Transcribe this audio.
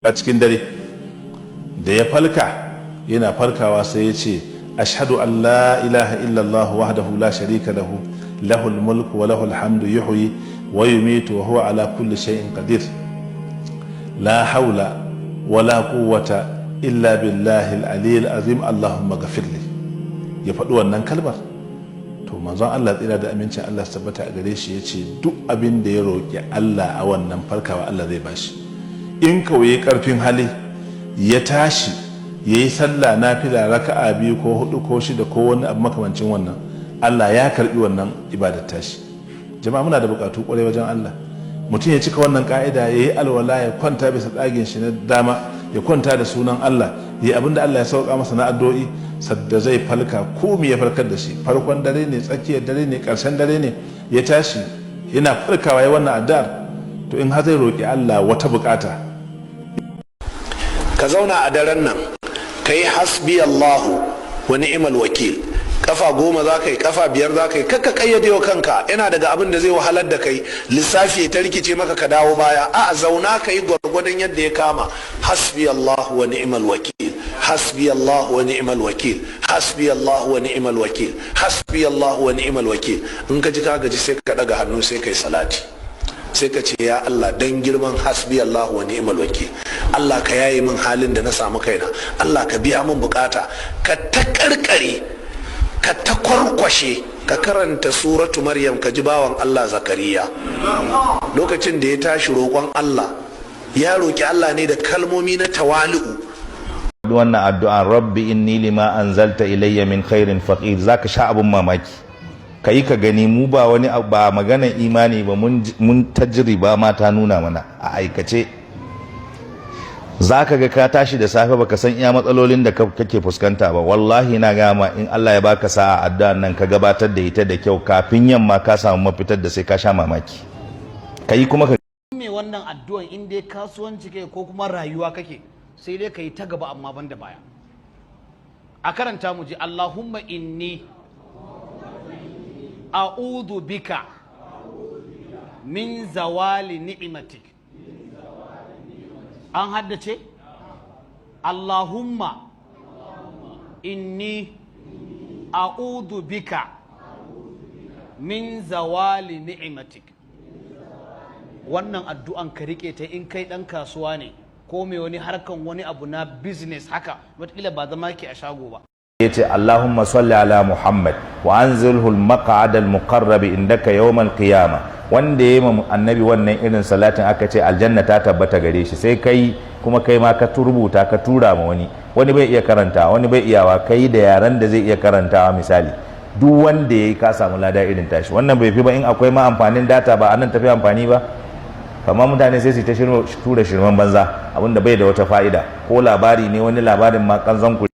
A cikin dare da ya falka, yana farkawa sai ya ce: "Ashhadu an la ilaha illallah wahdahu la sharika lahu, lahul mulku wa lahul hamdu, yuhyi wa yumitu wa huwa ala kulli shay'in qadir, la hawla wa la quwwata illa billahi al-aliyyil azim, allahumma ghafirli." Ya faɗi wannan kalmar, to manzon Allah, tsira da amincin Allah su tabbata a gare shi, ya ce duk abin da ya roƙi Allah a wannan farkawa, Allah zai bashi. In kawai karfin hali ya tashi ya yi sallah nafila raka'a biyu ko hudu ko shida ko wani abu makamancin wannan, Allah ya karbi wannan ibadar tashi. Jama'a, muna da bukatu kwarai wajen Allah. Mutum ya cika wannan ka'ida, ya yi alwala, ya kwanta bisa tsagin shi na dama, ya kwanta da sunan Allah, ya yi abin da Allah ya sauka masa na addu'o'i. Sadda zai falka, ko me ya farkar da shi, farkon dare ne, tsakiyar dare ne, karshen dare ne, ya tashi yana farkawa ya wannan addu'ar, to in har zai roki Allah wata bukata. Ka zauna a daren nan ka yi "Hasbi Allahu wa ni'mal wakil" kafa 10 za ka yi, kafa 5 za ka yi. Kakka kayyade wa kanka, yana daga abin da zai wahalar da kai, lissafi ta rikice maka, ka dawo baya. A zauna ka yi gwargwadon yadda ya kama. "Hasbi Allahu wa ni'mal wakil, hasbi Allahu wa ni'mal wakil, hasbi Allahu wa ni'mal wakil, hasbi Allahu wa ni'mal wakil." In ka ji ka gaji, sai ka daga hannu, sai kai salati, sai ka ce: "Ya Allah, dan girman hasbi Allahu wa ni'mal wakil, Allah ka yaye min halin da na samu kaina, Allah ka biya min bukata." Ka ta karkare, ka ta kwarkwashe, ka karanta Suratu Maryam, ka ji bawan Allah Zakariya lokacin da ya tashi roƙon Allah, ya roƙi Allah ne da kalmomi na tawali'u. Wannan addu'a, "Rabbi inni lima anzalta ilayya min khairin faqir", zaka sha abun mamaki. Ka yi ka gani. Mu ba wani ba maganan imani ba, mun tajriba ma ta nuna mana a aikace. Za ka ga ka tashi da safe, baka san iya matsalolin da kake fuskanta ba. Wallahi na gama, in Allah ya baka sa'a, addu'an nan ka gabatar da ita da kyau, kafin yamma ka samu mafitar da sai ka sha mamaki. Ka yi kuma ka Me wannan addu'an, in dai kasuwanci kai ko kuma rayuwa kake, sai dai ka yi ta gaba amma ban da baya. A karanta mu ji: "Allahumma inni a'udhu bika min zawali ni'matik." An haddace? "Allahumma inni a'udhu bika min zawali ni'matik." Wannan addu'an ka rike ta. In kai dan kasuwa ne ko mai wani harkan wani abu na business haka, wataƙila ba zama ke a shago ba. Yace: "Allahumma salli ala Muhammad wa anzilhu al-maq'ad al-muqarrab indaka yawm al-qiyamah." Wanda yayi ma annabi wannan irin salatin, aka ce aljanna ta tabbata gare shi. Sai kai kuma, kai ma ka rubuta ka tura ma wani. Wani bai iya karanta, wani bai iyawa, kai da yaran da zai iya karantawa. Misali, duk wanda yayi, ka samu lada irin tashi. Wannan bai fi ba? In akwai ma amfanin data, ba anan tafi amfani ba? Kamar mutane sai su ta tura shirman banza, abinda bai da wata fa'ida, ko labari ne, wani labarin ma kanzon ku.